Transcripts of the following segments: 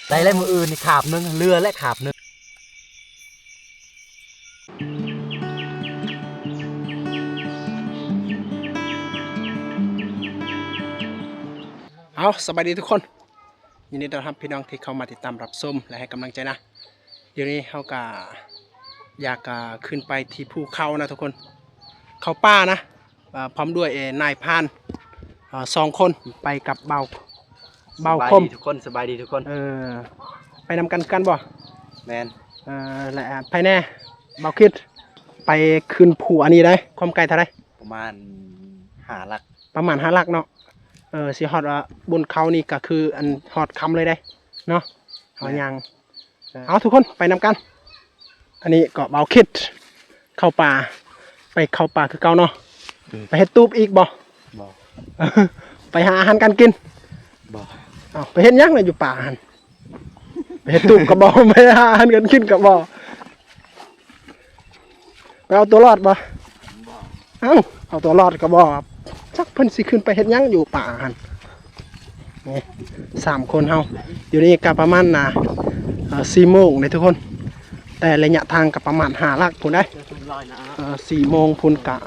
ໄດ້ແລ້ວ ມື້ອື່ນນີ້ຄາບໜຶ່ງ ເຫຼືອແລ້ວຄາບໜຶ່ງ. ເອົາ ສະບາຍດີທຸກຄົນ. ຍິນດີຕ້ອນຮັບພີ່ນ້ອງທີ່ເຂົ້າມາຕິດຕາມຮັບຊົມ ແລະ ໃຫ້ກຳລັງໃຈນະ. ດຽວນີ້ເຮົາກະຢາກ ອາ ຂຶ້ນໄປທີ່ພູເຂົານະທຸກຄົນ ເຂົ້າປ່ານະ ອາ ພ້ອມດ້ວຍ ເອ ນາຍພານ ອາ ສອງຄົນ ໄປກັບບ່າວ ບ່າວຄົມ. ສະບາຍດີທຸກຄົນ ສະບາຍດີທຸກຄົນ. ເອີ ໄປນຳກັນຄືກັນບໍ່? ແມ່ນ. ເອີ ແລະ ໃຜແດ່ ບ່າວຄິດ ໄປຂຶ້ນພູອັນນີ້ໄດ້ ຄວາມໄກເທົ່າໃດ? ປະມານຫ້າຫຼັກ ປະມານຫ້າຫຼັກເນາະ. ເອີ ຊິຮອດ ອາ ບົນເຂົານີ້ກະຄືອັນຮອດຄ່ຳເລີຍເດ້ເນາະ ເຮົາຍ່າງ. ເອົາ ທຸກຄົນໄປນຳກັນ. ອັນນີ້ກໍບ່າວຄິດເຂົ້າປ່າ ໄປເຂົ້າປ່າຄືເກົ່າເນາະ. ອືມ ໄປເຮັດຕູບອີກບໍ່? ບໍ່. ໄປຫາອາຫານການກິນ? ບໍ່. ເອົາ ໄປເຮັດຫຍັງລະຢູ່ປ່າຫັ້ນ? ໄປເຮັດຕູບກໍບໍ່ ໄປຫາອາຫານການກິນກໍບໍ່. ໄປເອົາຕົວລອດບໍ່? ບໍ່. ເອົ້າ ເອົາຕົວລອດກໍບໍ່. ຈັກເພິ່ນຊິຂຶ້ນໄປເຮັດຫຍັງຢູ່ປ່າຫັ້ນ. ນີ້ ສາມຄົນເຮົາ ດຽວນີ້ກໍປະມານ ນະ ເອີ ສີ່ໂມງເດ້ທຸກຄົນ ແຕ່ໄລຍະທາງກໍປະມານຫ້າຫຼັກພຸ້ນເດ້. ເອີ ສີ່ໂມງພຸ້ນກະ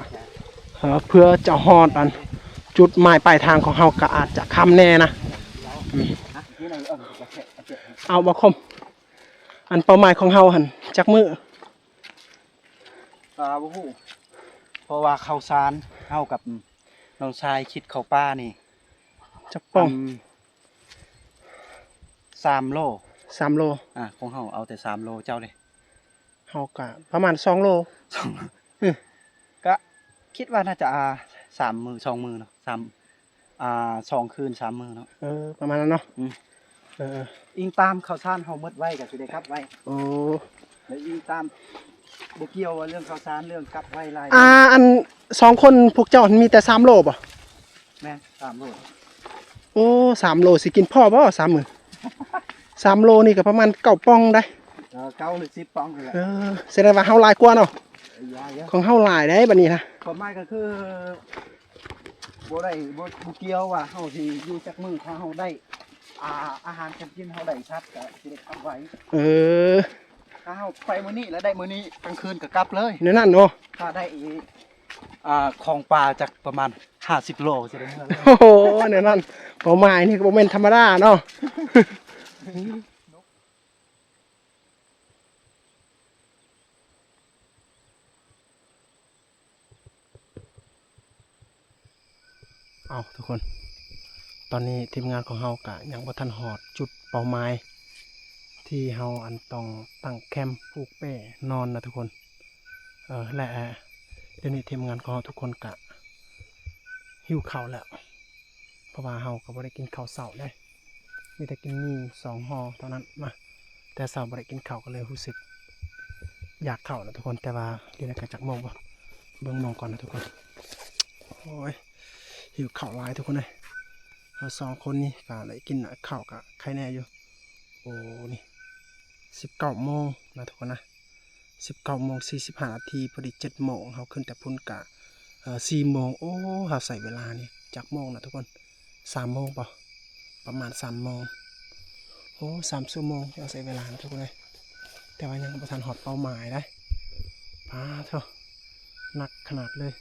ເອີ ເພື່ອຈະຮອດອັນຈຸດໝາຍປາຍທາງຂອງເຮົາກໍອາດຈະຄ່ຳແດ່ນະ. ອືມ ເອົາ ບໍ່ຄົມ ອັນເປົ້າໝາຍຂອງເຮົາຫັ້ນຈັກມື້? ກໍບໍ່ຮູ້ ເພາະວ່າເຂົ້າສານ ເຮົາກັບນ້ອງຊາຍຄິດເຂົ້າປ່ານີ້ ຈັກປ່ອງ? ອາ ສາມໂລ. ສາມໂລ. ອາ ຂອງເຮົາເອົາແຕ່ສາມໂລ. ເຈົ້າເດ? ເຮົາກະປະມານສອງໂລ. ສອງໂລ. ອືມ ກະຄິດວ່າໜ້າຈະ ອາ ສາມມື້ ສອງມື້ເນາະ ສາມ ອາ ສອງຄືນສາມມື້ເນາະ. ເອີ ປະມານນັ້ນເນາະ. ອືມ ເອີ ອີງຕາມເຂົ້າສານເຮົາໝົດໄວກໍຊິໄດ້ກັບໄວ. ໂອ້ ແລ້ວອີງຕາມ ບໍ່ກ່ຽວວ່າເລື່ອງເຂົ້າສານ ເລື່ອງກັບໄວຫຼາຍ. ອາ ອັນສອງຄົນພວກເຈົ້າມີແຕ່ສາມໂລບໍ່? ແມ່ນ ສາມໂລ. ໂອ້ ສາມໂລຊິກິນພໍບໍ່ສາມມື້? ສາມໂລນີ້ກໍປະມານເກົ້າປ່ອງໄດ໋. ເອີ ເກົ້າຫຼືສິບປ່ອງນີ້ແຫຼະ. ເອີ ສະແດງວ່າເຮົາຫຼາຍກວ່າເນາະ. ເອີ ຂອງເຮົາຫຼາຍໄດ໋ບັດນີ້ນະ. ຄວາມໝາຍກໍຄື ບໍ່ໄດ້ ບໍ່ ບໍ່ກ່ຽວວ່າເຮົາຊິຢູ່ຈັກມື້ ຖ້າເຮົາໄດ້ ອາ ອາຫານການກິນ ເຮົາໄດ້ສັດ ກໍຊິໄດ້ກັບໄວ. ເອີ ຖ້າເຮົາໄປມື້ນີ້ແລ້ວໄດ້ມື້ນີ້ ກາງຄືນກໍກັບເລີຍ ແນວນັ້ນເນາະ. ຖ້າໄດ້ ອາ ຂອງປ່າຈັກປະມານຫ້າສິບໂລ ຊິໄດ້ເມືອເລີຍ. ໂອ້ໂຫ ແນວນັ້ນ ເປົ້າໝາຍນີ້ກໍບໍ່ແມ່ນທຳມະດາເນາະ. ເອົາ ທຸກຄົນ ຕອນນີ້ທີມງານຂອງເຮົາກະຍັງບໍ່ທັນຮອດຈຸດເປົ້າໝາຍ ທີ່ເຮົາອັນຕ້ອງຕັ້ງແຄມປູກແປ້ນອນນະທຸກຄົນ. ເອີ ແລະ ດຽວນີ້ທີມງານຂອງເຮົາທຸກຄົນກະຫິວເຂົ້າແລ້ວ ເພາະວ່າເຮົາກໍບໍ່ໄດ້ກິນເຂົ້າເຊົ້າເດ້. ມີແຕ່ກິນໝີ່ສອງຫໍ່ເທົ່ານັ້ນນະ ແຕ່ເຊົ້າບໍ່ໄດ້ກິນເຂົ້າ ກໍເລີຍຮູ້ສຶກຢາກເຂົ້ານະທຸກຄົນ. ແຕ່ວ່າດຽວນີ້ກໍຈັກໂມງບໍ່ ເບິ່ງໂມງກ່ອນນະທຸກຄົນ. ໂອ້ຍ ຫິວເຂົ້າຫຼາຍທຸກຄົນເອີຍ. ເຮົາສອງຄົນນີ້ກໍໄດ້ກິນເຂົ້າກໍໄຄແນ່ຢູ່. ໂອ້ ນີ້ສິບເກົ້າໂມງນະທຸກຄົນນະ. ສິບເກົ້າໂມງສີ່ສິບຫ້ານາທີ ພໍດີເຈັດໂມງ ເຮົາຂຶ້ນແຕ່ພຸ້ນກະ ເອີ ສີ່ໂມງ. ໂອ້ ເຮົາໃຊ້ເວລານີ້ຈັກໂມງນະທຸກຄົນ ສາມໂມງບໍ່ ປະມານສາມໂມງ. ໂອ້ ສາມຊົ່ວໂມງເຮົາໃຊ້ເວລານະທຸກຄົນເອີຍ. ແຕ່ວ່າຍັງບໍ່ທັນຮອດເປົ້າໝາຍໃດ໋. ປາໂທ້ ໜັກຂະໜາດເລີຍ.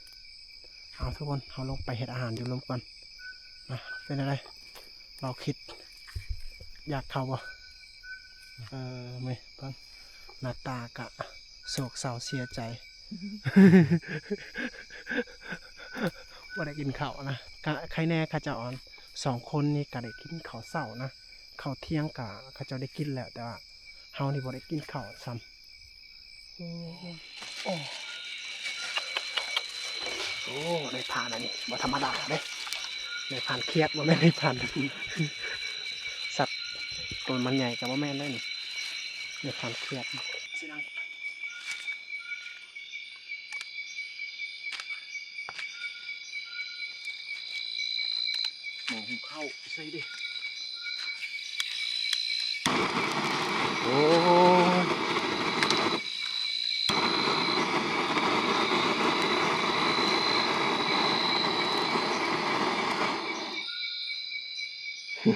ເອົາ ທຸກຄົນ ເຮົາລົງໄປເຮັດອາຫານຢູ່ລຸ່ມກ່ອນນະ. ເປັນຈັ່ງໃດ ເຮົາຄິດຢາກເຂົ້າບໍ່? ເອີ ແມ່ ເບິ່ງໜ້າຕາກະໂສກເສົ້າເສຍໃຈ ບໍ່ໄດ້ກິນເຂົ້ານະ. ກະໄຄແນ່ເຂົາເຈົ້າ ອັນສອງຄົນນີ້ກະໄດ້ກິນເຂົ້າເຊົ້ານະ ເຂົ້າທ່ຽງກະເຂົາເຈົ້າໄດ້ກິນແລ້ວ ແຕ່ວ່າເຮົານີ້ບໍ່ໄດ້ກິນເຂົ້າຊ້ຳ. ໂອ້ ໂອ້ ໂອ້ ນາຍພານອັນນີ້ບໍ່ທຳມະດາເດ້. ນາຍພານຂຽດ ບໍ່ແມ່ນນາຍພານ ສັດໂຕມັນໃຫຍ່ກໍບໍ່ແມ່ນໄດ໋ນີ້. ນາຍພານຂຽດ ໝໍ້ຫຸງເຂົ້າໃສ່ເດ້. ໂອ້ຍ. ປ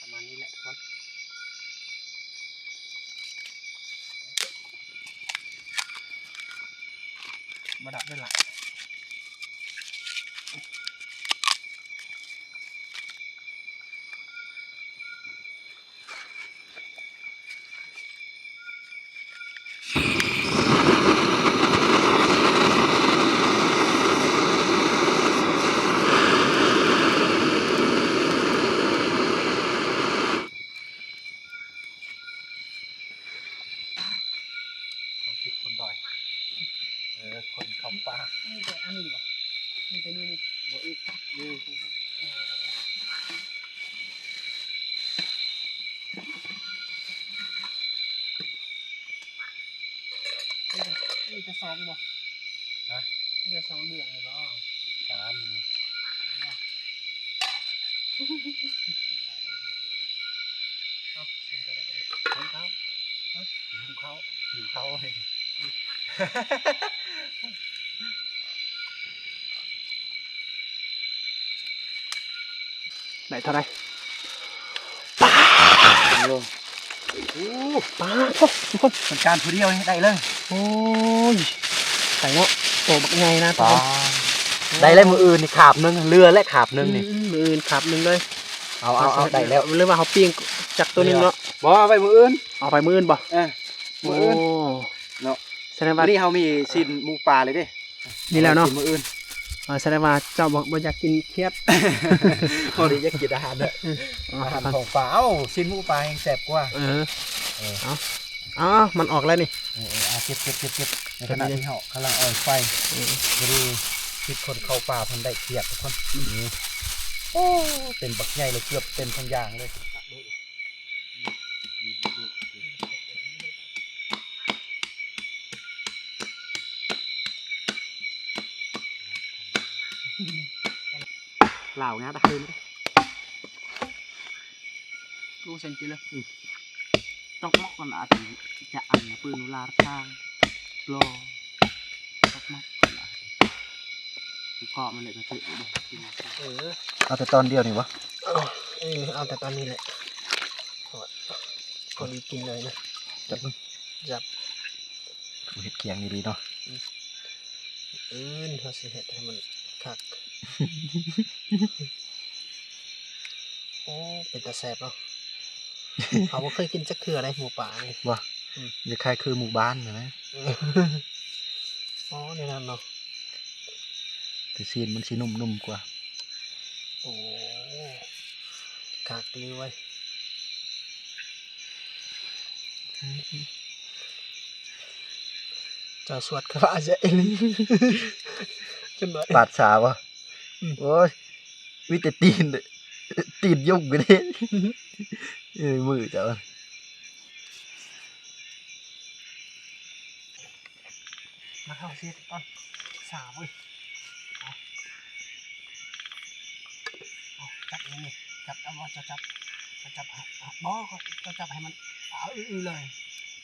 ະມານນີ້ແຫຼະທຸກຄົນ ບໍ່ດັບເດີລະ. ເຮົາຄິດຄົນດອຍ ເອີ ຄົນເຂົ້າປ່າ ມີແຕ່ອັນນີ້ບໍ່? ມີແຕ່ໜ່ວຍນີ້ ບໍ່ອີກ ມີ ມີແຕ່ ມີແຕ່ສອງບໍ່? ຮະ? ມີແຕ່ສອງດວງນີ້ບໍ່? ສາມ ສາມບໍ່? ເອົາ ຊິເຮັດແນວໃດບັດນີ້? ຫຸງເຂົ້າ ຮະ? ຫຸງເຂົ້າ ຫິວເຂົ້າ ໄດ້ເທົ່າໃດ? ປາດ ໂອ້ ປາດ ໂອ້ ທຸກຄົນ ຈັດການຜູ້ດຽວນີ້ໄດ້ເລີຍ ໂອ້ຍ ໄດ້ເນາະ ໂຕບັກໃຫຍ່ນະ ປາດ ທຸກຄົນ ໄດ້ແລ້ວ ມື້ອື່ນນີ້ຄາບໜຶ່ງ ເຫຼືອແລ້ວຄາບໜຶ່ງນີ້ ອືມ ມື້ອື່ນຄາບໜຶ່ງເລີຍ ເອົາ ເອົາ ເອົາ ໄດ້ແລ້ວ ຫຼືວ່າເຮົາປີ້ງຈັກໂຕໜຶ່ງເນາະ ບໍ່ ເອົາໄວ້ມື້ອື່ນ ເອົາໄປມື້ອື່ນບໍ່? ເອີ ມື້ອື່ນ ໂອ້ ເນາະ ສະແດງວ່າ ມື້ນີ້ເຮົາມີຊີ້ນໝູປ່າເລີຍເດ້ ມີແລ້ວເນາະ ມື້ອື່ນ ເອີ ສະແດງວ່າເຈົ້າບໍ່ ບໍ່ຢາກກິນຄຽດ ພໍດີຢາກກິນອາຫານເດີ ອືມ ອາຫານຂອງປ່າ ເອົ້າ ຊີ້ນໝູປ່າແຮງແຊບກວ່າ ເອີ ເອີ ເອົາ ເອົາ ມັນອອກແລ້ວນີ້ ເອີ ເອີ ເອົາ ເກັບ ເກັບ ເກັບ ເກັບ ໃນຂະນະທີ່ເຮົາກຳລັງອອຍໄຟ ເອີ ພໍດີຄິດຄົນເຂົ້າປ່າເພິ່ນໄດ້ຄຽດທຸກຄົນ ອືມ ໂອ້ ເຕັມບັກໃຫຍ່ເລີຍ ເກືອບເຕັມທຸງຢາງເລີຍ. ລາວງາດະເຮີນ ກູເຊັນຈິລະ ອືມ ຕອກມອກກັນອາດຈະອັນປືນລາທາງ ລອ ຕອກມອກກັນອາດ ເກາະມັນເລີຍກະເທີເອີ ເອົາແຕ່ຕອນດຽວນີ້ບໍ່? ເອີ ເອົາແຕ່ຕອນນີ້ແຫຼະ ພໍດີກິນເລີຍນະ ຈັບ ຈັບ ເຮັດຄຽງດີໆເນາະ ອືມ ອື່ນເຮົາຊິເຮັດໃຫ້ມັນຄັກ ໂອ້ ເປັນຕາແຊບເນາະ ເຮົາບໍ່ເຄີຍກິນຈັກເທື່ອເດ້ ໝູປ່ານີ້ ບໍ່ ອືມ ຄ້າຍໆຄືໝູບ້ານຫັ້ນນະ ອໍ ແນວນັ້ນເນາະ ແຕ່ຊີ້ນມັນຊິນຸ້ມໆກວ່າ ໂອ້ ຄັກອີ່ຫຼີເວີຍ ເຈົ້າສວດຄາຖາແຊະອີ່ຫຼີ ຈົນວ່າ ປາດສາບໍ່? ອືມ ໂອ້ຍ ມີແຕ່ຕີນ ຕີນຍຸງຢູ່ເດ້ ເອີ ມືເຈົ້າ ມາເຂົ້າເຊດກ່ອນ ສາວເວີຍ ເອົາ ເອົາ ຈັບນີ້ ຈັບ ເອົາ ເຈົ້າຈັບ ເຈົ້າຈັບ ບໍ່ ເຈົ້າຈັບໃຫ້ມັນ ເອົາ ອືໆເລີຍ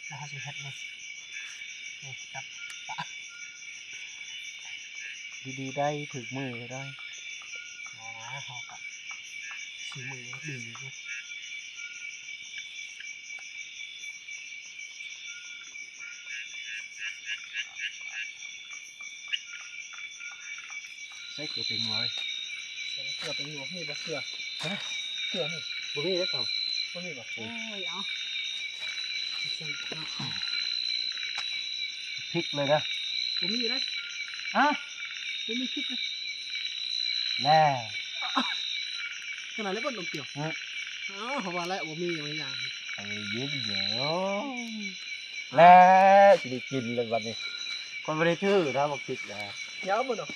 ແລ້ວເຮົາຊິເຮັດນີ້ ນີ້ ຈັບ ປະ ດີໆໄດ້ ຖືກມືໄດ້ ອໍ ເຮົາກະ ສີມືດີຢູ່ ໃສ່ເກືອແປ້ງນົວເລີຍ ໃສ່ເກືອແປ້ງນົວ ມີບໍ່ເກືອ? ຮະ? ເກືອນີ້ ບໍ່ມີເດ້ເຂົາ ບໍ່ມີບໍ່? ໂອ້ຍ ເອົາ ພິກເລີຍນະ ບໍ່ມີເດ້ ຮະ? ບໍ່ມີພິກເລີຍ ແນ່ ຂະໜາດເລີຍບໍ່ ນ້ອງກຽວ ຮະ? ເອົາ ເຮົາວ່າແລ້ວບໍ່ມີຫຍັງ ເອີ ເຢັນເດີ ແລ້ວຊິໄດ້ກິນແລ້ວບັດນີ້ ຂ້ອຍບໍ່ໄດ້ຖືນະ ບັກພິກນະ ຍາວບໍ່ເນາະ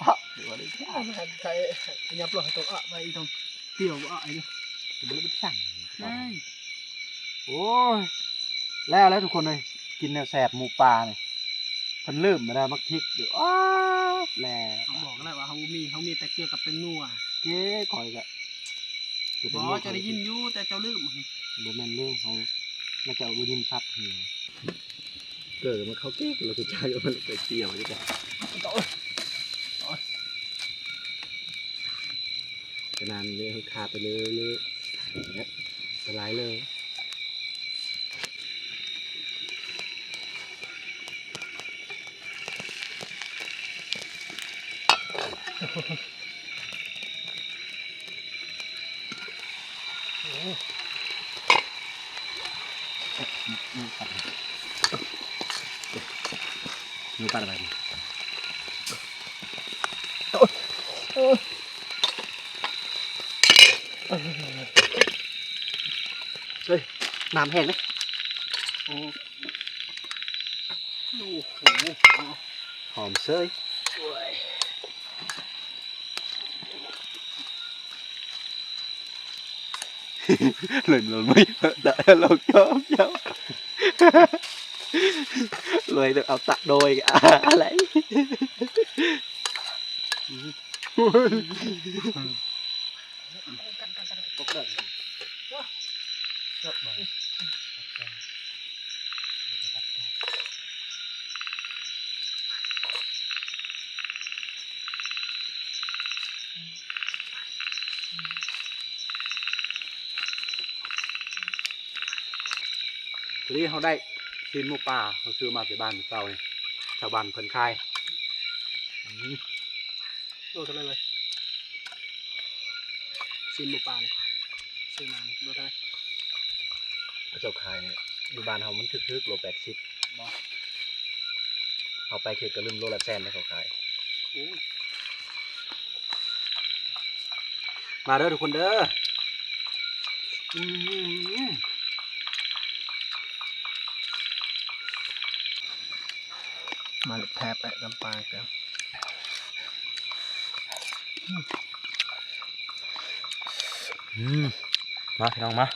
ອະ ບໍ່ໄດ້ ອະ ໃຫ້ ໃຫ້ ຫຍັບລົງໃຫ້ຕົກ ອະ ໄວ້ອີກຕົງ ຕຽວ ອະ ໄອ້ນີ້ ບໍ່ໄດ້ສັ່ງ ໂອ້ຍ ແລ້ວ ແລ້ວທຸກຄົນເອີຍ ກິນແນວແຊບ ໝູປ່ານີ້ ເພິ່ນລືມໄປແລ້ວ ໝາກພິກຢູ່ ອາ ແລ້ວ ເຮົາບອກແລ້ວວ່າເຮົາບໍ່ມີ ເຮົາມີແຕ່ເກືອກັບແປ້ງນົວ ເຈ້ ຂ້ອຍກະ ບໍ່ ເຈົ້າໄດ້ຍິນຢູ່ ແຕ່ເຈົ້າລືມ ບໍ່ແມ່ນເລື່ອງເຮົາ ແລ້ວເຈົ້າບໍ່ຍິນສັບຫື ເກີດມັນເຂົ້າເກັກ ແລ້ວສຸດທ້າຍມັນໄປຕຽວຢູ່ກັນ ໂອ້ຍ ໂອ້ຍ ປາໄປເລີຍ ເລີຍ ເນຍ ຫຼາຍເລີຍ. ເຮີ້ຍ ນ້ຳແຫ້ງເດ້. ໂອ້ ໂອ້ໂຫ ຫອມເສີຍ. ໂອ້ຍ ເລີຍ ເລີຍ ເລີຍ ເລີຍ ເລີຍ ເອົາຕະໂດຍ ອາໄລ. ພໍດີເຮົາໄດ້ຊີ້ນໝູປ່າ ເຮົາຊື້ມາແຕ່ບ້ານເຊົ້ານີ້ ຊາວບ້ານເພິ່ນຂາຍ. ອືມ ໂລເທົ່າໃດເວີຍ? ຊີ້ນໝູປ່ານີ້ ຊື້ມານີ້ໂລເທົ່າໃດ? ເຂົາເຈົ້າຂາຍນີ້ ຢູ່ບ້ານເຮົາມັນຖືກໆ ໂລແປດສິບ. ບໍ່ ເຮົາໄປເຂດກະລຶມ ໂລລະແສນເດ້ ເຂົາຂາຍ. ໂອ້ ມາເດີທຸກຄົນເດີ. ອືມ ມາແທບໄອ້ນ້ຳປາກັນ. ອືມ ມາພີ່ນ້ອງມາ.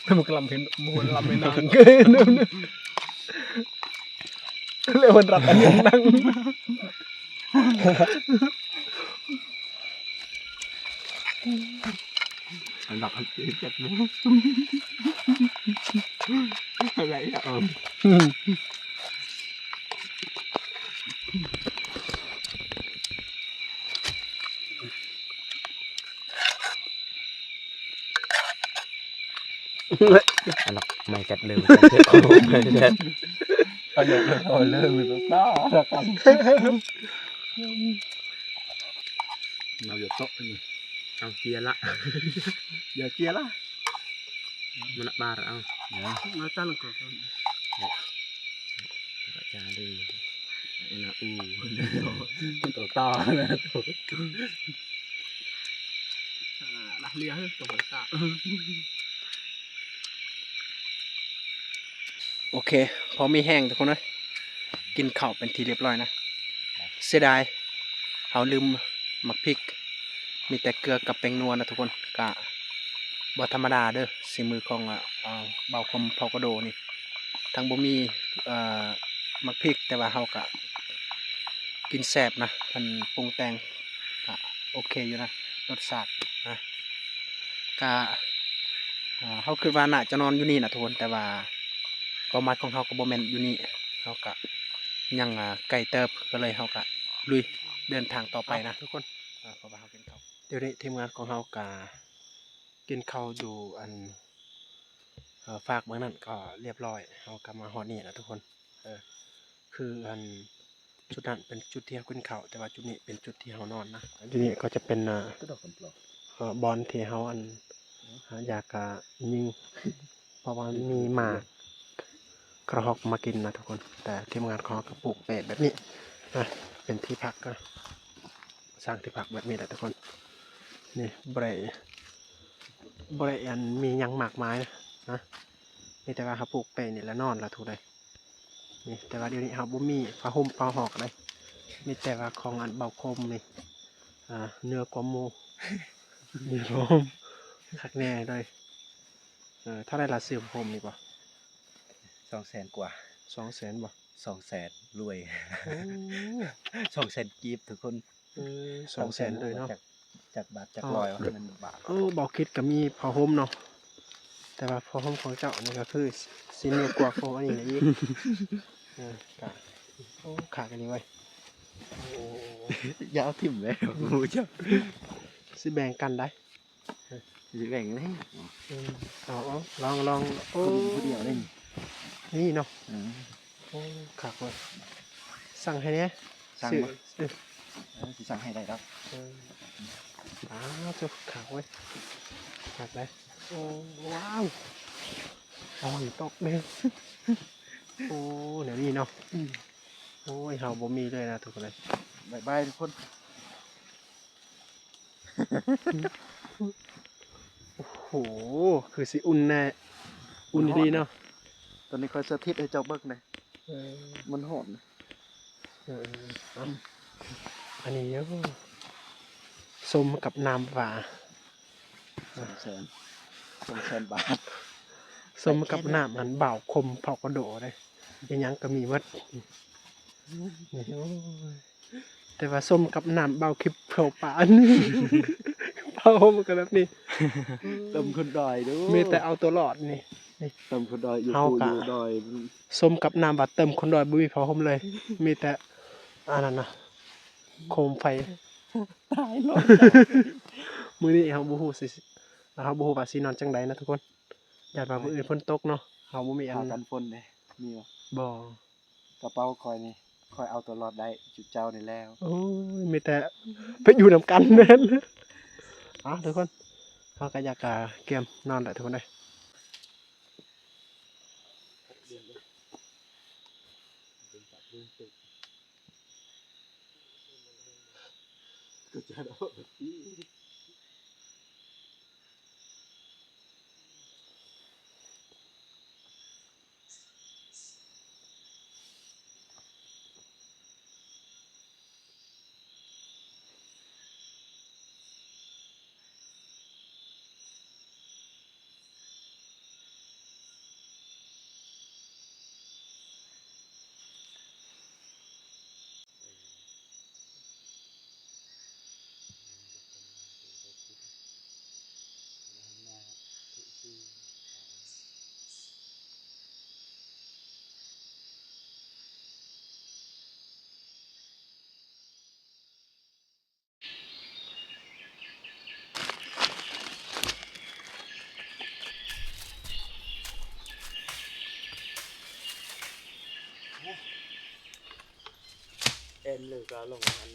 ມັນກະລຳເຫັນ ມັນກະລຳເຫັນນາງ ແລ້ວມັນຮັບອັນນີ້ນາງ. ອັນດັບອັນເຈັດເຈັດເນາະ ອະໄລອະ ອືມ ອັນດັບໄມ້ກັດເລີຍ ເອົາເລີຍ ເອົາເລີຍ ມີຕົວຕາລະກັນ. ເອົາເຍາະເຊາະ ເອົາເຈຍລະ ເອົາເຈຍລະ ມັນນະບາດເອົາ ເອົາຈານລະກໍ ຈາເລີຍ ເອັນອາອູ ມັນໂຕຕໍ່ນະ ລະເຫຼືອໂຕສາ. ໂອເຄ ພໍມີແຮງທຸກຄົນເອີຍ ກິນເຂົ້າເປັນທີ່ລຽບຮ້ອຍນະ. ເສຍດາຍ ເຮົາລືມໝາກພິກ ມີແຕ່ເກືອກັບແປ້ງນົວນະທຸກຄົນ. ກະບໍ່ທຳມະດາເດີ ສີມືຂອງ ອາ ບ່າວຄົມເຜົ່າກະໂດນີ້ ທັງບໍ່ມີ ເອີ ໝາກພິກ ແຕ່ວ່າເຮົາກະກິນແຊບນະ. ເພິ່ນປຸງແຕ່ງກະໂອເຄຢູ່ນະ ລົດຊາດນະ. ກະ ເຮົາຄິດວ່າໜ້າຈະນອນຢູ່ນີ້ນະທຸກຄົນ ແຕ່ວ່າເປົ້າໝາຍຂອງເຮົາກະບໍ່ແມ່ນຢູ່ນີ້ ເຮົາກະຍັງ ໄກເຕີບ ກະເລີຍເຮົາກະລຸຍເດີນທາງຕໍ່ໄປນະທຸກຄົນ. ເພາະວ່າເຮົາກິນເຂົ້າ ດຽວນີ້ທີມງານຂອງເຮົາກະກິນເຂົ້າຢູ່ອັນ ເອີ ຟາກເບື້ອງນັ້ນກໍລຽບຮ້ອຍ ເຮົາກໍມາຮອດນີ້ແລ້ວທຸກຄົນ. ເອີ ຄືອັນຈຸດນັ້ນເປັນຈຸດທີ່ເຮົາກິນເຂົ້າ ແຕ່ວ່າຈຸດນີ້ເປັນຈຸດທີ່ເຮົານອນນະ. ຈຸດນີ້ກໍຈະເປັນ ເອີ ເອີ ບ່ອນທີ່ເຮົາອັນ ຢາກ ອາ ຍິງ ເພາະວ່າມີໝາກກະຮອກມາກິນນະທຸກຄົນ. ແຕ່ທີມງານຂອງເຮົາກໍປູກແປະແບບນີ້ນະ ເປັນທີ່ພັກນະ. ສ້າງທີ່ພັກແບບນີ້ແຫຼະທຸກຄົນ. ນີ້ບໍ່ໄດ້ ບໍ່ໄດ້ອັນມີຫຍັງມາກມາຍນະ ມີແຕ່ວ່າເຮົາປູກແປະນີ້ແຫຼະ ນອນລະທຸກໃດ໋. ນີ້ ແຕ່ວ່າດຽວນີ້ເຮົາບໍ່ມີຜ້າຫົ່ມຜ້າຫອກໃດ໋ ມີແຕ່ວ່າຂອງອັນເບົາຄົມນີ້ ອາ ເໜືອກວ່າໝູ່ ມີຜ້າຫົ່ມຄັກແນ່ເລີຍ. ເອີ ເທົ່າໃດລະຊື້ຜ້າຫົ່ມນີ້ບໍ່? ສອງແສນກວ່າ. ສອງແສນບໍ່? ສອງແສນ ລວຍ. ໂອ້ ສອງແສນກີບທຸກຄົນ. ເອີ ສອງແສນເລີຍເນາະ. ຈັກ ຈັກບາດຈັກຮ້ອຍວະ ມັນບາດ. ເອີ ເບົາຄິດກໍມີຜ້າຫົ່ມເນາະ ແຕ່ວ່າຜ້າຫົ່ມຂອງເຈົ້ານີ້ກໍຄືຊິເໜືອກວ່າຂອງອັນນີ້ອີກ. ເອີ ກະ ໂອ້ ຂາດອັນນີ້ເວີຍ. ໂອ້ ຢ່າເອົາຖິ້ມເລີຍ ໝູ່ເຈົ້າ. ຊິແບ່ງກັນໄດ໋ ຊິແບ່ງເລີຍ ເອີ ເອົາໆ ລອງໆ ໂອ້ ຄົນຜູ້ດຽວເດ້ ນີ້ເນາະ ເອີ ໂອ້ ຄັກເວີຍ ສັ່ງໃຫ້ແດ່ ສັ່ງ ຊື້ ບໍ່ ເອີ ເອີ ຊິສັ່ງໃຫ້ໄດ້ດອກ ເອີ ອ້າວ ຄັກເວີຍ ຄັກໄດ໋ ໂອ້ ວ້າວ ໂອ້ຍ ຕົກເດ້ ໂອ້ ແນວນີ້ເນາະ ອືມ ໂອ້ຍ ເຮົາບໍ່ມີເລີຍນະທຸກຄົນເອີຍ ບາຍບາຍທຸກຄົນ ໂອ້ໂຫ ຄືຊິອຸ່ນແນ່ ອຸ່ນອີ່ຫຼີເນາະ ຕອນນີ້ຂ້ອຍສາທິດໃຫ້ເຈົ້າເບິ່ງແດ່ ເອີ ມັນຮ້ອນ ເອີ ເອົາ ອັນນີ້ ໂອ້ ສົ້ມກັບນ້ຳຫວາ ສອງແສນ ສອງແສນບາດ ສົ້ມກັບນ້ຳອັນບ່າວຄົມເຜົ່າກະໂດເດ້ ອີ່ຫຍັງກໍມີໝົດ ນີ້ ໂອ້ຍ ແຕ່ວ່າສົ້ມກັບນ້ຳເບົາຄລິບໂຊປານ ຜ້າຫົ່ມກໍແບບນີ້ ເຕີມຄົນດອຍດູ ມີແຕ່ເອົາຕົວລອດນີ້ ນີ້ ເຕີມຄົນດອຍຢູ່ ເຮົາ ພູ ກະ ຢູ່ດອຍ ສົ້ມກັບນ້ຳວ່າເຕີມຄົນດອຍ ບໍ່ມີຜ້າຫົ່ມເລີຍ ມີແຕ່ອັນນັ້ນນະ ໂຄມໄຟ ຕາຍໂລດ ມື້ນີ້ເຮົາບໍ່ຮູ້ຊິ ເຮົາບໍ່ຮູ້ວ່າຊິນອນຈັ່ງໃດນະທຸກຄົນ ຢ້ານວ່າມື້ອື່ນຝົນຕົກເນາະ ເຮົາບໍ່ມີອັນ ຜ້າກັນຝົນເດ້ ມີບໍ່? ບໍ່ ກະເປົາຂ້ອຍນີ້ ຂ້ອຍເອົາຕົວລອດໄດ້ຈຸເຈົ້ານີ້ແລ້ວ ໂອ້ຍ ມີແຕ່ໄປຢູ່ນຳກັນແມ່ນ ເອົາທຸກຄົນ ເຮົາກະຢາກ ກະກຽມນອນແຫຼະທຸກຄົນເອີຍ ກໍຈະໄດ້ ເອັນ ຫຼືກະລົງອັນ